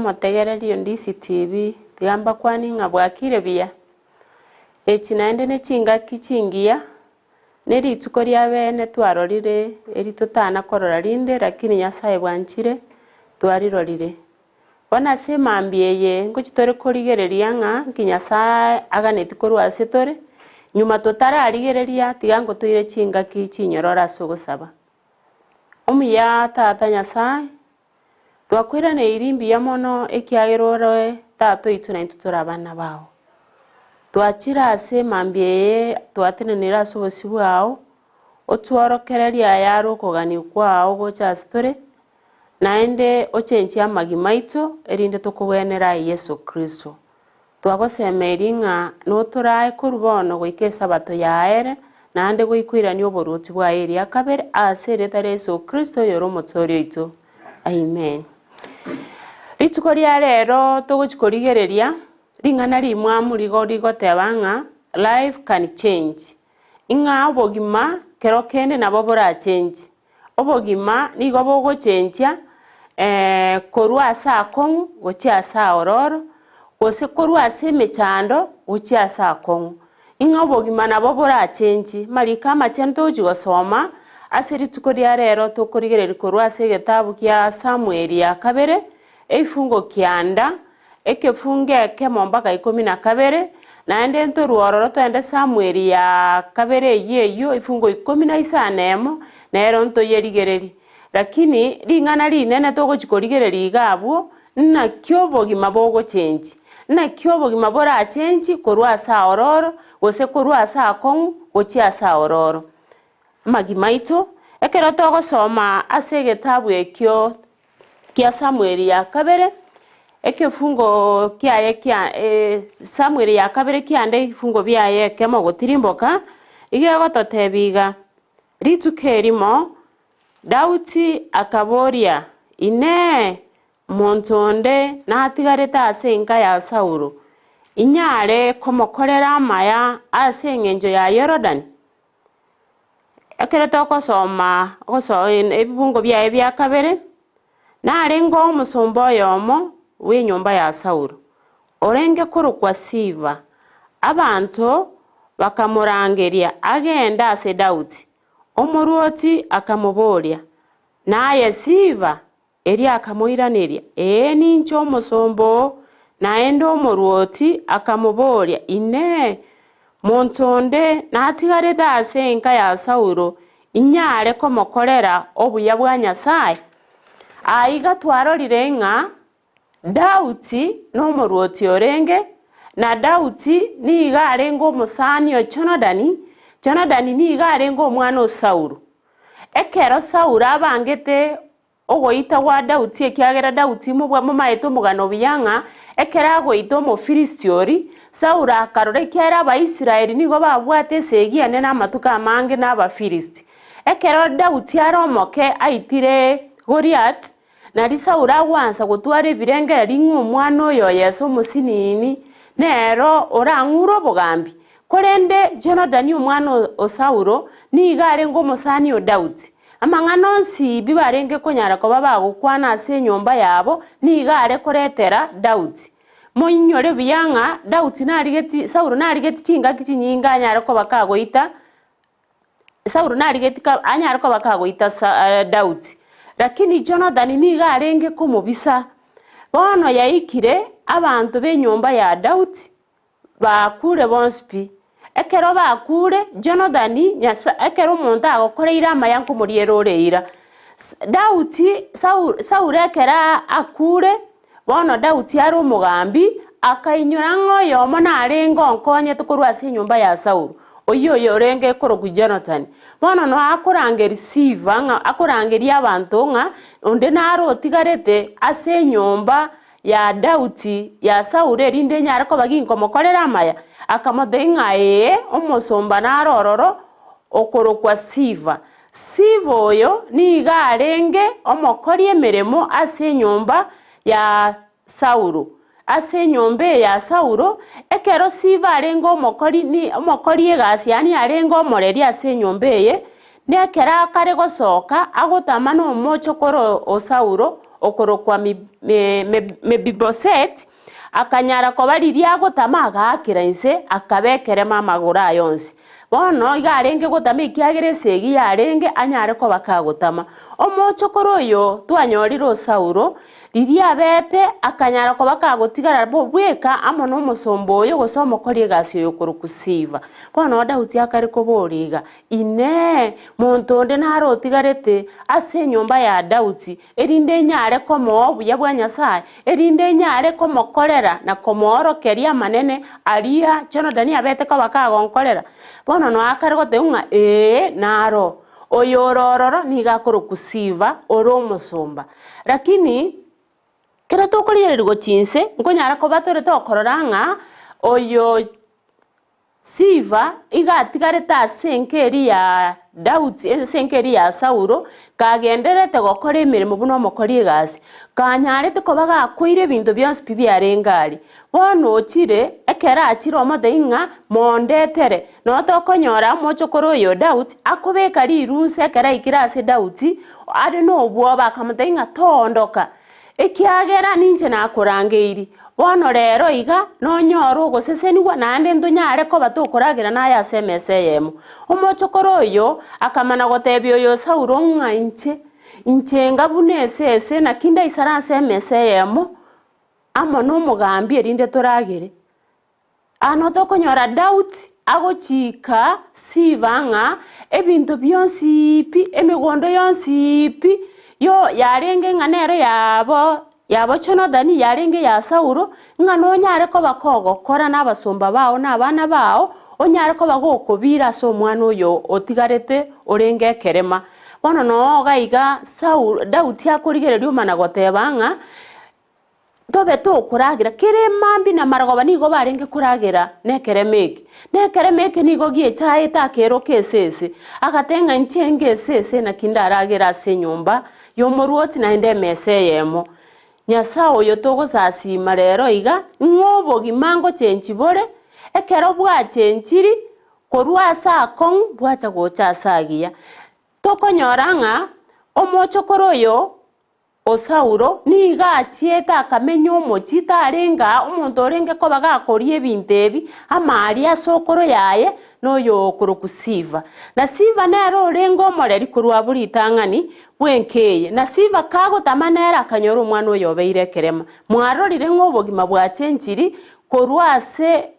Omotegereri o Ndisi TV, tiga mbakwanie ng'a bwakire buya. Echi naende ne chingaki chingiya, ne rituko ria beene twarorire eri totana korora rinde lakini Nyasaye bwanchire twarirorire. Bono ase emambia eye ngochia tore korigereria ng'a nki Nyasaye aganetie korwa ase tore, nyuma totararigereria tiga ngotoire chingaki chinyororo ase ogosaba. Omuya Tata Nyasaye, Twakoiraneirie mbuya mono ekiagera ore Tata oito na intwe tore abana bao. Twachire ase emambia eye twatenenire ase obosio bwao, otworokererie ayare okogania kwao gocha ase tore, naende ochenchie amagima aito erinde tokogwenere aye Yeso Kristo. Twagosemeirie ng'a notorae korwa bono goika Esabato yaere, naende goikoirania oboruoti bwaye eria kabere, ase erieta ria Yeso Kristo oyore Omotooria oito. Amen. Rituko ria rero togochia korigereria ring'ana rimwamu rigo rigoteba ng'a life can change, ng'a obogima kero kende nabo borachenchi. Obogima nigo bogochenchia korwa ase akong'u gochia ase aororo, gose korwa ase emechando gochia ase akong'u. Ing'a obogima nabo borachenchi. Amariko amachenu togochia gosoma ase rituko ria rero tokorigereria korwa ase egetabu gia Samueli ya kabere, ebifungo kianda, Ekefungo ekemo mpaka ikomi na kabere, naende ntorue ororo toende Samweli ya kabere eyio eyio efungo ikomi na isano emo, nero ntoyerigererie. Lakini ring'ana rinene togochia korigereria iga abwo, naki obogima bogochenchi, naki obogima borachenchi korwa ase aororo, gose korwa ase akong'u gochia ase aororo. Amagima aito, ekero togosoma ase egetabu ekio kia Samueli ya kabere, ekefungo kiaye kia Samueli ya kabere kiande ebifungo biaye ekemo gotirimboka, iga egototebia iga, Rituko erimo Daudi akaboria, Inee! Monto onde natigarete ase enka ya Saulo, inyare komokorera amaya ase engencho ya Yorodani? Ekero togosoma ebibungo biaye bia kabere, narenge omosomba oyomo bw'enyomba ya Saulo, orenge korokwa Siba. Abanto bakamorangeria agende ase Daudi. Omorwoti akamoboria, Naye Siba? Erio akamoiraneria, Ee, ninche omosomba oo. Naende omorwoti akamobooria, Inee! Monto onde natigarete ase enka ya Saulo inyare komokorera obuya bwa Nyasae? Aiga twarorire ng'a Daudi nomorwoti orenge, na Daudi nigo arenge omosani o Jonadani, Jonadani nigo arenge omwana o Saulo. Ekero Saulo abangete ogoita gwa Daudi, ekiagera Daudi mobwa momaete omogano buya ng'a ekero agoita Omofilisti oria, Saulo akarora ekiagera Abaisraeli nigo babwate esegi enene amatuko amange na Abafilisti. Ekero Daudi are omoke aitire Goliath, Nario Saulo agwansa gotwara ebirengererio ng'a omwana oyo o Yese omosinini nero orang'ure obogambi. Korende Jonathani omwana o Saulo nigo arenge omosani o Daudi. Amang'ana onsi pi barenge konyara koba bagokwana ase enyomba yabo nigo are koretera Daudi. Moinyore buya ng'a Daudi narigeti Saulo narigeti chingaki chinyinge anyare koba kagoita Saulo narigeti ka anyare koba kagoita Sa Daudi, lakini Jonathani nigo arenge komobisa. Bono yaikire abanto b'enyomba ya Daudi bakure bonsi pi. Ekero bakure, Jonathani Nyasa ekero omonto agokoreire amaya nkomoriera ore eira. Daudi Sau Saulo ekero akure, Bono Daudi are omogambi, akainyora ng'a oyomo narenge onkonyete korwa ase enyomba ya Saulo, oyio oyorenge korokwa Jonathan. Bono noe akorangeria Sifa ng'a akorangeria abanto ng'a onde nare otigarete ase enyomba ya Daudi ya Saulo erinde enyare koba ginkomokorera amaya. Akamotebia ng'a ee, omosomba nare ororo okorokwa Sifa. Siba oyo nigo arenge omokori emeremo ase enyomba ya Saulo. Ase enyomba eye ya Saulo, ekero Siba arenge omokori ni omokori egasi yaani arenge omoreri ase enyomba eye, nekero akare gosoka agotama nomochokoro o Saulo, okorokwa Mefiboseti, akanyara koba riria agotama agaakera inse, akaba ekerema amagoro aye onsi. Bono iga arenge gotama ekiagera esegi yarenge anyare koba kagotama. Omochokoro oyo twanyorire o Saulo, Riria abeete, akanyara koba kagotigara bweka amo nomosomba oyo gose omokori egasi oyo okorokwa Siba. Bono Daudi akare koboria iga, Inee! Monto onde nare otigarete ase enyomba ya Daudi, erinde inyare komoa obuya bwa Nyasae, erinde inyare komokorera na komoorokeria amanene aria Jonathan abeete koba kagonkorera? Bono noe akare goteba ng'a ee, naro. Oyo ore ororo nigo akorokwa Siba, ore omosomba. Lakini kero tokorigereria gochia inse, nkonyara koba tore tokorora ng'a oyo Siba iga atigarete ase enka eria ya Daudi, ase enka eria ya Saulo, kagendererete gokora emeremo buna omokori egasi, kanyarete koba gakoira ebinto bionsi pi biarenge aria. Bono ochire, ekero achire omotebie ng'a mondetere, Noo tokonyora omochokoro oyo Daudi akobeka rirunse ekero aikire ase Daudi, are nobwoba, akamotebia ng'a toondoka, ekiagera ninche nakorangeiri. Bono rero iga nonyore ogosesenigwa, naende ntonyare koba tokoragera naye ase emesa eyemo. Omochokoro oyo akamana gotebia oyo Saulo ng'a inche, inche inga buna esese, naki ndaisaranse emesa eyemo amo nomogambi erinde toragere. Aa tokonyora Daudi agochika Siba ng'a ebinto bionsi pi, emegondo yonsi pi, yo yarenge ng'a nero yabo yabo Jonathani, yarenge ya Saulo, ng'a nonyare koba kogokora na abasomba bao na abana bao, onyare koba gokobira ase omwana oyo otigarete orenge ekerema. Bono noo iga iga Saulo Daudi akorigereria omana goteba ng'a. Tobe tokoragera, kera emambia na amarogoba nigo barenge koragera nekerema eke. Nekerema eke nigo giechaete akeroka esese, agateba ng'a inche nge esese naki ndaragere ase enyomba y'omorwoti naende emesa eyemo. Nyasae oyo togosasiima rero iga, ng'a obogima ngochenchi bore, ekero bwachenchiri korwa ase akong'u bwacha gocha ase agiya. Tokonyora ng'a omochokoro oyo O Saulo nigo achiete akamenya omochie, tarenge aa omonto orenge koba gakoria ebinto ebi, amaaria ase okoro yaye, na oyo okorokwa Siba. Na Siba nere orenge omoreri korwa abwo ritang'ani bw'enka eye. Na Siba kagotama nere akanyora omwana oyo obeire ekerema. Mwarorire ng'a obogima bwachenchiri korwa ase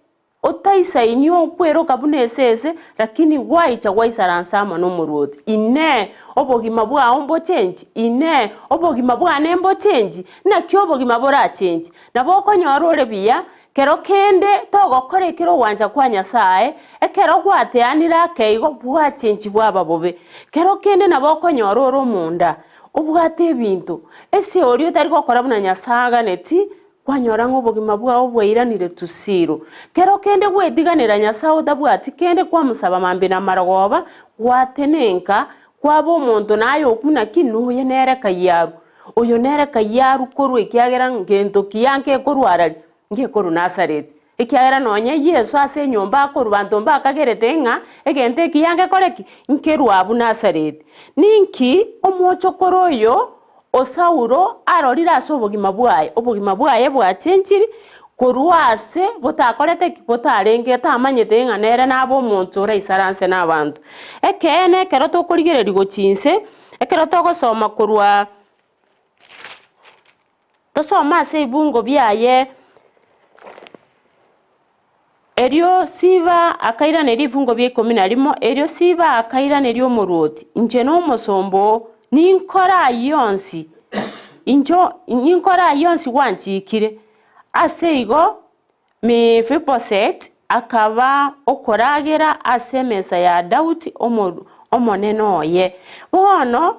Otaisaini okweroka buna esese, lakini gwaicha gwaisaransa amo nomorwoti. Inee! Obogima bwao mbochenchi? Inee! Obogima bwane mbochenchi? Naki obogima borachenchi? Nabo okonyora ore buya, kero kende togokora ekero ogwancha kwa Nyasae, ekero gwateanire ake igo, bwachenchi bwaba bobe. Kero kende nabo okonyora ore omonda, obwate ebinto, ase oria otari gokora buna Nyasae aganeti, Kwanyora ng'a obogima bwao bwairanire tusiro. Kero kende gwetiganera Nyasae otabwati kende kwamosaba mambia na marogoba, gwatenenka, kwaba omonto naye okwo naki noyo nere kayiaru. Oyo nere kayiaru korwa ekiagera ngento kiya nkekorwa arari, ngekorwa Nazareti. Ekiagera nonye Yeso ase enyomba akorwa banto mbakagerete ng'a egento ekiya ngekore ki? Nkerwe abwo Nazareti. Ninki omochokoro oyo o Saulo arorire ase obogima bwaye? Obogima bwaye bwachenchiri korwa ase botakorete ki? Botarenge tamanyete ng'a nere nabe omonto oraisaranse nabanto. Ekeene ekero tokorigereria gochia inse, ekero togosoma korwa Tosome ase ebibungo biaye. Erio Siba akairaneria ebifungo bia ikomi na rimo, erio Siba akairaneria omorwoti, Inche nomosomba oo, ninkore ayio onsi, inche ninkore ayio onsi gwanchiikire. Ase igo Mefiboseti akaba okoragera ase emesa ya Daudi omonene oye. Bono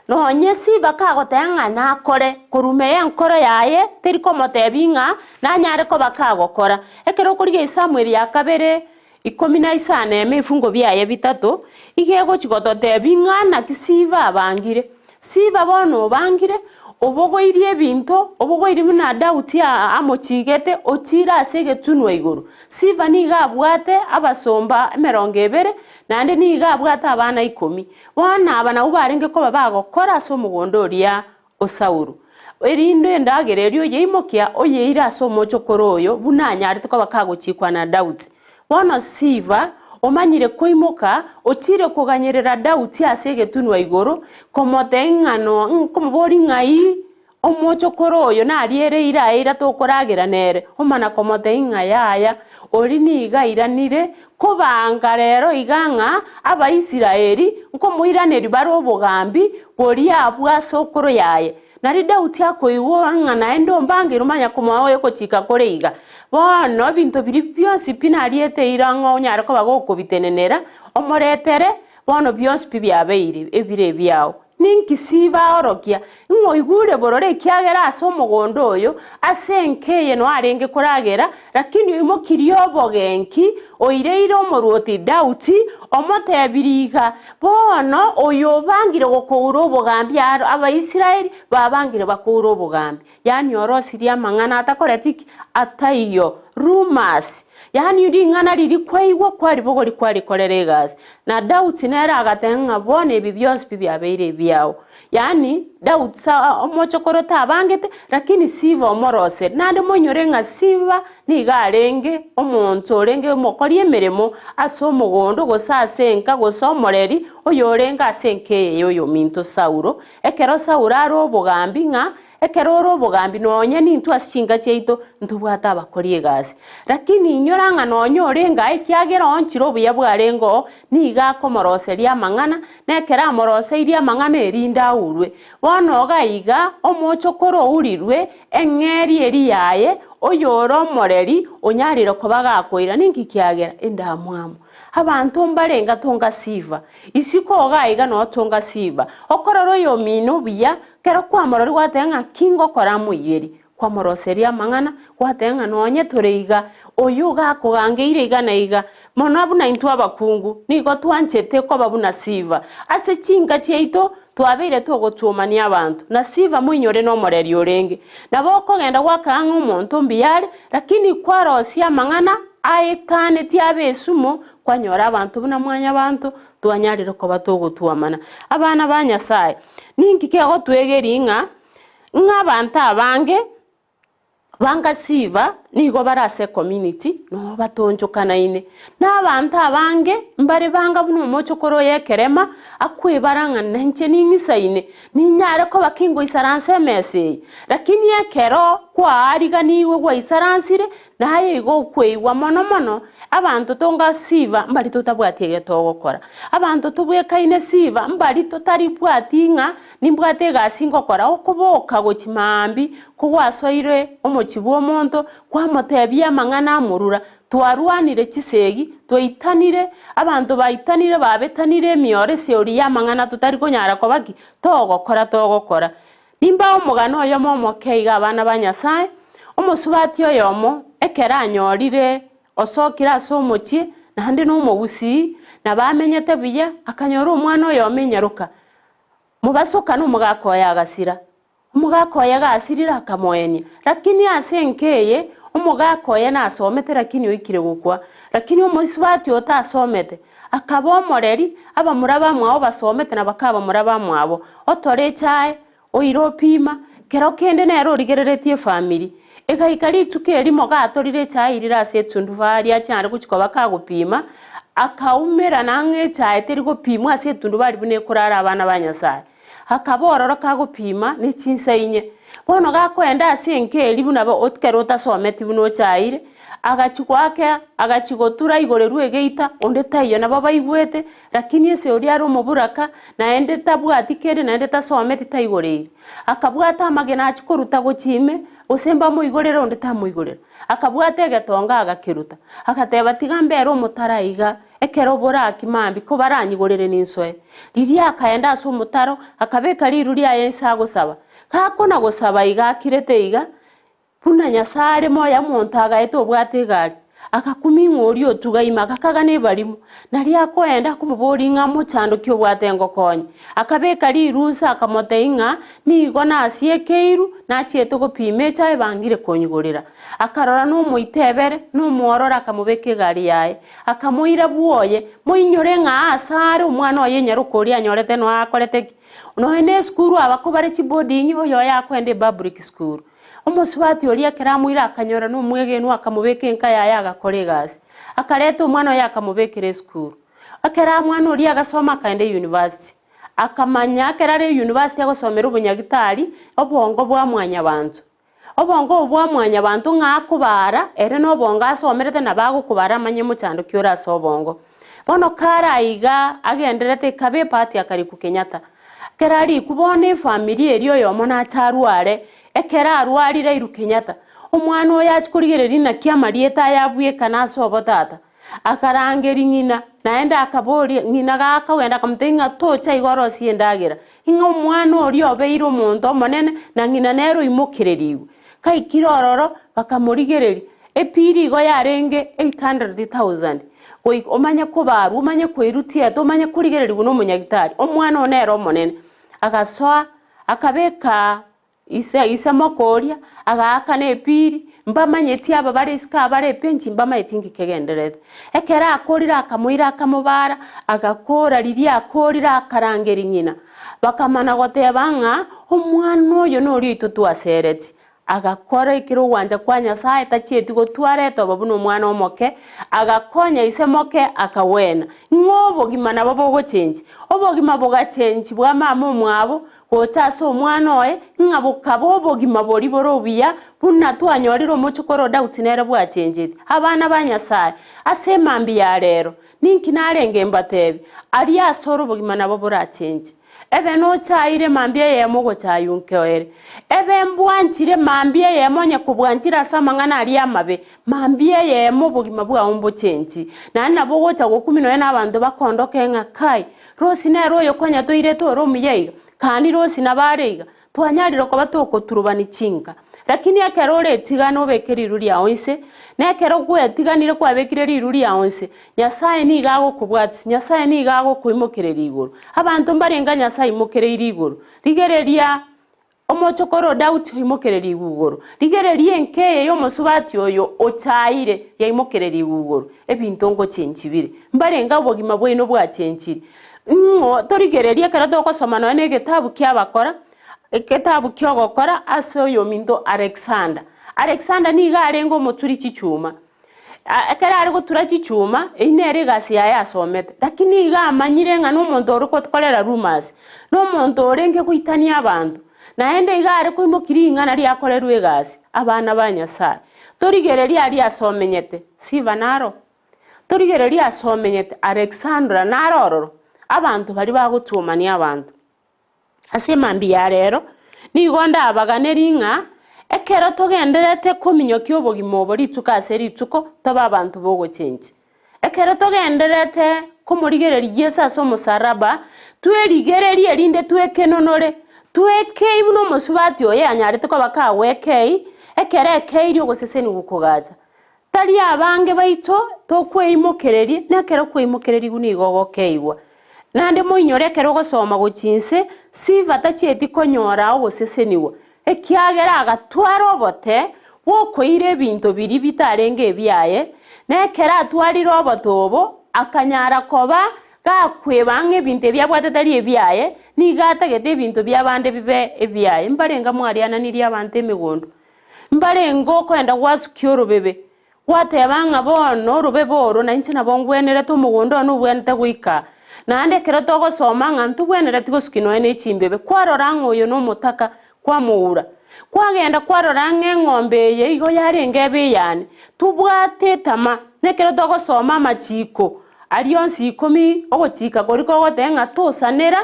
nonye Siba kagoteba ng'a nakore, korwa ime y'enkoro yaye teri komotebia ng'a nanyare koba kagokora. Ekero okorigia Samueli ya kabere ikomi na isano eme ebifungo biaye bitato, iga egochi gototebia ng'a naki Siba abangire. Siba bono obangire, obogoirie ebinto, obogoirie buna Daudi amochiigete, ochiire ase egetunwa igoro. Siba nigo abwate abasomba emerongo ebere, naende nigo abwate abana ikomi. Bono aba nabwo barenge koba bagokora ase omogondo oria o Saulo. Erinde endagera eria oyeimokia, oyeire ase omochokoro oyo, buna anyarete koba kagochikwa na Daudi. Bono Siba omanyire koimoka, ochire koganyerera Daudi ase egetunwa igoro, komotebia ng'a no, komoboria ng'ai omochokoro oyo nariereire aira tokoragera nere, omana komotebia ng'a yaya, oria nigo airanire kobanga rero iga ng'a Abaisraeli nkomoiraneria bare obogambi boria abwo ase okoro yaye. Nario Daudi akoigwa ng'a naende ombangeire omanye komoa oyogochika kore iga. Bono ebinto biria bionsi pi nariete eira ng'a onyare koba gokobitenenera, omoretere, bono bionsi pi biabeire ebire ebiao. Ninki sibaorokia? Ng'a oigure bororo ekiagera ase omogondo oyo, ase enka eye noo arenge koragera, lakini oimokirie obogenki, oireire omorwoti Daudi, omotebirie iga, Bono oyo obangire gokoura obogambi aro Abaisraeli babangire bakoure obogambi. Yaani orosirie amang'ana atakoreti ki? Ataiyo. Rumours. Yaani ring'ana riria kwaigwa kwaribogoria kwarikorera egasi. Na Daudi nere agateba ng'a bono ebi bionsi pi biabeire ebiao. Yaani Daudi sa omochokoro tabangete, lakini Siba omoroseri. Naende moinyore ng'a Siba nigo arenge omonto orenge omokori emeremo ase omogondo, gose ase enka, gose omoreri, oyorenge ase enka eye y'oyominto Saulo. Ekero Saulo are obogambi ng'a Ekero ore obogambi nonya nintwe ase chinka chiaito ntobwate abakori egasi. Lakini inyora ng'a nonya orenge aa ekiagera oonchire obuya bwarenge oo, nigo akomoroseria amang'ana, na ekero amoroseirie amang'ana erinde aurwe. Bono iga iga omochokoro ourirwe eng'eria eria yaye, oyore omoreri onyarire koba gakoira. Ninki kiagera? Endamwamu. Abanto mbarenge tonga sifa. Isiko iga iga noo tonga sifa. Okorora oyomino buya, Ekero kwamororire gwateba ng'a ki ngokora amoiyerie, kwamoroseria amang'ana, gwateba ng'a nonye tore iga, oyio iga akogangeire iga na iga. Mono buna intwe abakungu, nigo twanchete koba buna Siva. Ase chinka chiaito, twabeire togotwomania abanto, na Siva moinyore nomoreri orenge. Nabo okogenda gwakang'a ng'a omonto mbuya are, lakini kwarosia amang'ana aetanetie abe esumo, kwanyora abanto buna mwanyabanto, twanyarire koba togotwomana. Abana ba Nyasaye. Ninki kegotwegeria ng'a ng'a abanto abange banga siba nigo bare ase ecommunity noo batonchokanaine, na abanto abange mbare banga buna omochokoro oye ekerema akwebara ng'a nainche ning'isaine, ninyare koba kingoisaransa emesa eye. Lakini ekero kwaariganigwe gwaisaransire, Naye igo okweigwa mono mono, abanto tonga siba mbari totabwati egetogokora. Abanto tobwekaine siba mbari totaribwati ng'a nimbwate egasi ngokora, okoboka gochia maambia kogwasoire omochie bw'omonto, kwamotebia amang'ana amorura, twarwanire chisegi, twaitanire, abanto baitanire babetanire emioro eseori y'amang'ana totari konyara koba ki? Togokora togokora. Nimbae omogano oyomo omoke iga abana ba Nyasae, omosubati oyomo ekero anyorire osokire ase omochie, naende nomogusii, na bamenyete buya, akanyora omwana oyomo enyaroka, mobasokana omogaka oye agasira. Omogaka oye gasirire akamoenia, lakini ase enka eye, omogaka oye nasomete lakini oikire gokwa, lakini omosubati oyo tasomete, Akaba omoreri, abamura bamwabo basomete na bakaba abamura bamwabo. Otore echae, oire opima, kero kende nere origereretie efamiri. Egaika rituko erimo gatorire echae erire ase etundubari achare gochia koba kagopima, akaumerana ang'e echae teri gopimwa ase etundubari buna ekorara abana ba Nyasae. Akaba ororo kagopima ne chinsa inye. Bono gakoenda ase enka eria buna ekero otasometi buna ochaire, agachia goakea, agachia gotura igorerwe egeita, onde taiyo nabo baigwete, lakini ase oria are omoburaka, naende tabwati kende naende tasometi taigoreiri. Akabwata amagena achia koruta gochia ime, gose mbamoigorere onde tamoigorera. Akabwata egetonga agakeruta, agateba tiga mbere omotaro aiga, Ekero boraki mambia kobaranyigorere ninsoe. Riria akaenda ase omotaro, akabeka riru riaye inse agosaba. Gakona gosaba iga akirete iga, buna Nyasae are moyo omonto agaeta obwate egari. Agakumia ng'a oria otugaime, agakaga nebarimo. Nario akoenda akomoboria ng'a mochando ki obwate ngokonye. Akabeka rirunsa akamotebia ng'a nigo nasiekeirwe, nachiete gopima echae bangire konyigorera. Akarora nomoitebere, nomwororo akamobeka egari yaye, akamoira bwoye. Moinyore ng'a aase are omwana oye enyaroka oria anyorete noe akorete ki? Nonya na esukuru abakobare chiboarding, oyoye akoenda epublic school. Omosubati oria ekero amoire akanyora nomwegenwa akamobeka enka yaye agakora egasi. Akareta omwana oye akamobekera esukuru. Ekero amwana oria agasoma akaenda eyunivasiti. Akamanya ekero are eyunivasiti agosomera obonyagitari, obongo bwa mwanyabanto. Obongo obo bwa mwanyabanto ng'a akobara, ere nobongo asomerete nabo agokobara amanye mochando ki ore ase obongo. Bono kare aiga agendererete ekaba eparty akarikwa Kenyatta. Ekero arikwa bono efamiri eria oyomo nache arware, ekero arwarire airwe Kenyatta, omwana oyo achia korigereria naki amarieta aya abwekana ase obo tata, akarangeria ng'ina, naende akaboria ng'ina gakogenda akamotebia ng'a tocha iga orosie endagera, ng'a omwana oria obeire omonto omonene na ng'ina nere oimokererigwe. Kaikire ororo, bakamorigereria, epiri igo yarenge 800,000, goika omanye kobarwa, omanye koirutia ete, omanye korigererigwa na omonyagitari, omwana oo nere omonene. Agasoa, akabeka ise ise moka oria, agaakana epiri, mbamanyeti aba bare isiko aba bare epenchi mbamanyeti nki kegendererete. Ekero akorire akamoira akamobara, agakora riria akorire akarangeria ng'ina. Bakamana goteba ng'a omwana oyo noria oito twasereti. Agakora ekero ogwancha kwa Nyasae tachieti gotwara etobo buna omwana omoke, agakonya ise moke akagwena. Ng'a obogima nabo bogochenchi. Obogima bogachenchi bwa mama omwabo gocha ase omwana oye, ng'a bokaba obogima boria bore obuya, buna twanyorire omochokoro o Daudi nere bwachencheti. Abana ba Nyasae, ase emambia ya rero, Ninki narenge mbatebi? Aria asore obogima nabo borachenche. Ebe nochaire mambia eyemo ogochayunka ere. Ebe mbwanchire mambia eyemo onye kobwanchire ase amang'ana aria amabe, mambia eyemo obogima bwao mbochenchi. Naende nabo ogocha gokumia nonya na abanto bakondoke ng'a kai, Rosi nere oyo konya toirete ore omuya iga, kani Rosi nabo are iga. Twanyarire koba togoturubani chinka. Lakini ekero oretigane obeke riru riao inse, na ekero gwetiganire kwabekire riru riao inse, Nyasae nigo agokobwatia, Nyasae nigo agokoimokereria igoro. Abanto mbarenge Nyasae aimokereirie igoro. Rigereria omochokoro o Daudi oimokererigwe igoro. Rigereria enka eye y'omosubati oyo ochaire yaimokererigwe igoro. Ebinto ngochenchi bire. Mbarenge obogima bwaino bwachenchire. Ng'o torigererie ekero togosoma nonya na egetabu ki'abakora, egetabu ki'ogokora ase oyominto Alexander. Alexander nigo arenge omoturi chichuma. Ekero are gotura chichuma, eyio nere egasi yaye asomete, lakini nigo amanyire ng'a nomonto ore gokorera rumours, nomonto orenge goitania abanto, naende iga are koimokia ring'ana riakorerwa egasi, abana ba Nyasaye. Torigererie aria ase omenyete, Siba naro. Torigererie ase omenyete, Alexandra naro ororo, abanto baria bagotuomania abanto. Ase emambia ya rero, nigo ndabaganerie ng'a ekero togendererete kominyokia obogima obo rituko ase rituko, tobe abanto b'ogochenchia. Ekero togendererete komorigereria Yeso ase omosaraba, twerigererie erinde twekenonore, twekei buna omosubati oye anyarete koba kagwekei, ekero ekeirie ogosesenigwa kogacha. Tari abange baito tokweimokereria, na ekero kweimokererigwe nigo ogokeigwa. Naende moinyore ekero ogosoma gochia inse, Sifa tachieti konyora ogosesenigwa, ekiagera agatwara obote bw'okoira ebinto biria bitarenge ebiaye, na ekero atwarire obote obo, akanyara koba gakweba ng'a ebinto ebi abwate tari ebiaye, nigo atagete ebinto bi'abande bibe ebiaye. Mbarenga mwariananirie abanto emegondo? Mbarenge okoenda gwasukia orobebe, gwateba ng'a bono orobebe oro nainche nabo ngwenerete omogondo one obwenerete goika aa. Naende ekero togosoma ng'a ntobwenereti gosukia nonya ne chimbebe, kwarora ng'a oyo nomotaka, kwamoura. Kwagenda kwarora ng'a eng'ombe eye igo yarenge ebe eyane, tobwate etama, na ekero togosoma amachiko aria onsi ikomi ogochika koria kogoteba ng'a tosanera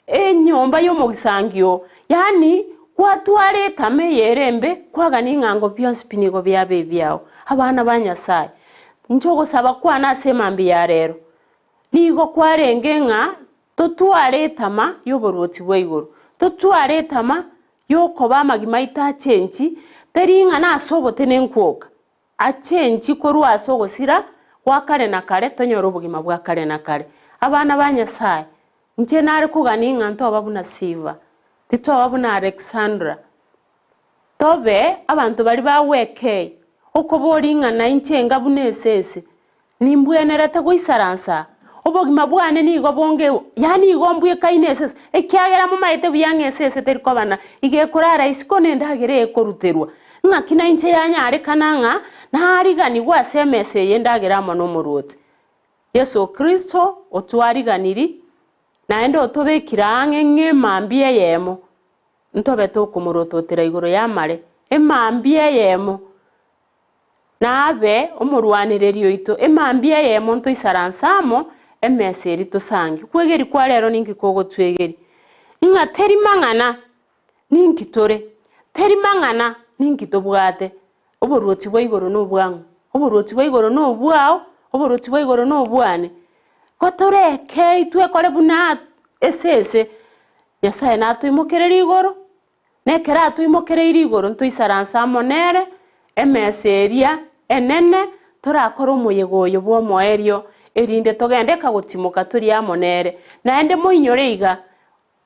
Enyomba y'omogisangio, yaani gwatwara etama eye ere embe, kwagania ng'a ngo bionsi pi nigo biaba ebiao. Abana ba Nyasae, inche ogosaba kwane ase emambia ya rero, nigo kwarenge ng'a totware etama y'oboruoti bwa igoro, totware etama y'okoba amagima aito achenchi, teri ng'a nase obotenenku oka. Achenchi korwa ase ogosira gwa kare na kare tonyore obogima bwa kare na kare. Abana ba Nyasae, inche nare kogania ng'a ntoba buna Siva, titoba buna Alexandra, tobe abanto baria bagwekei, okoboria ng'a nainche enga buna esese, Nimbwenerete goisaransa aa? Obogima bwane nigo bonge, yaani igo mbwekaine esese, ekiagera momaete buya ng'a esese teri koba na iga ekorara isiko na endagera ekoruterwa. Ng'aki nainche yanyarekana ng'a nariganigwe ase emesa eye endagera amo nomorwoti? Yeso Kristo otwariganiri, naende otobekire ang'e ng'a emambia eyemo ntobe tokomorototera igoro y'amare, emambia eyemo Nabe omorwanereri oito, emambia eyemo ntoisaranse amo, emesa eria tosange. Kwegeria kwa rero ninki kogotwegeria? Ng'a teri mang'ana ninki tore, teri mang'ana ninki tobwate, oboruoti bwa igoro nobwang'o, oboruoti bwa igoro nobwao, oboruoti bwa igoro nobwane. Ko torekei twekore buna esese, Nyasaye natoimokererie igoro, Na ekero atoimokereirie igoro ntoisaranse amo nere emesa eria enene, torakore omoyega oyo bw'omoerio, erinde togende kagotimoka torie amo nere. Naende moinyore iga,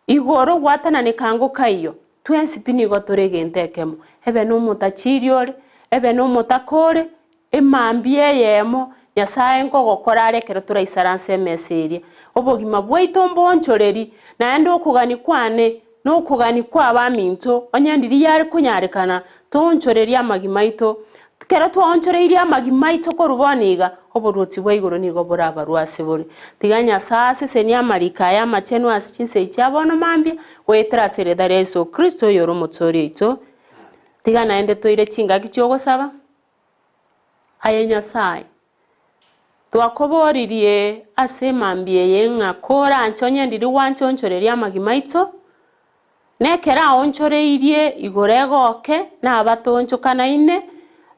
igoro gwatananeka ngokaiyo, twensi pi nigo tore egento ekemo, ebe nomotachiri ore, ebe nomotaka ore, Emambia eyemo, Nyasae nkogokora are ekero toraisaranse emesa eria. Obogima bwaito mbonchoreri, naende okogania kwane nokogania kw'abaminto, onye ndiria yare konyarekana, toonchorerie amagima aito. Ekero twaonchoreirie amagima aito korwa bono iga, oboruoti bwa igoro nigo borabarwe ase bore. Tiga Nyasae asesenie amariko aya amachenu ase chinsa echi chia bono mambia, goetera ase erieta ria Yeso Kristo oyore Omotoori oito. Tiga naende toire chingaki chi'ogosaba. Aye Nyasae, twakoboririe ase emambia eye ng'a koranche onye ndiri gwanchonchoreria amagima aito, na ekero aonchoreirie igoro egoke, na abatoonchokanaine,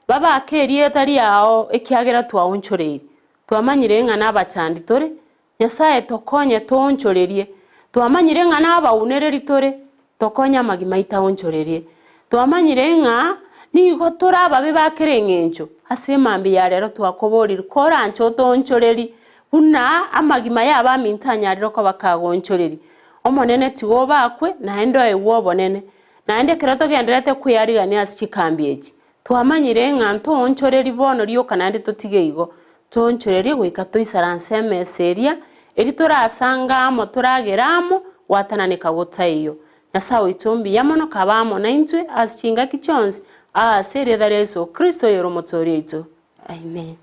babake erieta riao ekiagera twaonchoreirie. Twamanyire ng'a nabachandi tore, Nyasae tokonye toonchorerie. Twamanyire ng'a nabaunereri tore, tokonye amagima aito aonchorerie. Twamanyire ng'a nigo tore ababe ba kera eng'encho, ase emambia ya rero twakoborire koranche otoonchoreri buna amagima y'abaminto anyarire koba kagoonchoreria. Omonene tiga obakwe, naende oegwe obonene. Naende ekero togendererete kwearigania ase chikambi echi, Twamanyire ng'a ntoonchorerie bono rioka naende totige igo, toonchorerie goika toisaranse emesa eria, eria torasange amo toragere amo, gwatananeka gotaiyo. Nyasae oito mbuya mono kabe amo naintwe ase chingaki chionsi, ase erieta ria Yeso Kristo oyore Omotoori oito. Amen.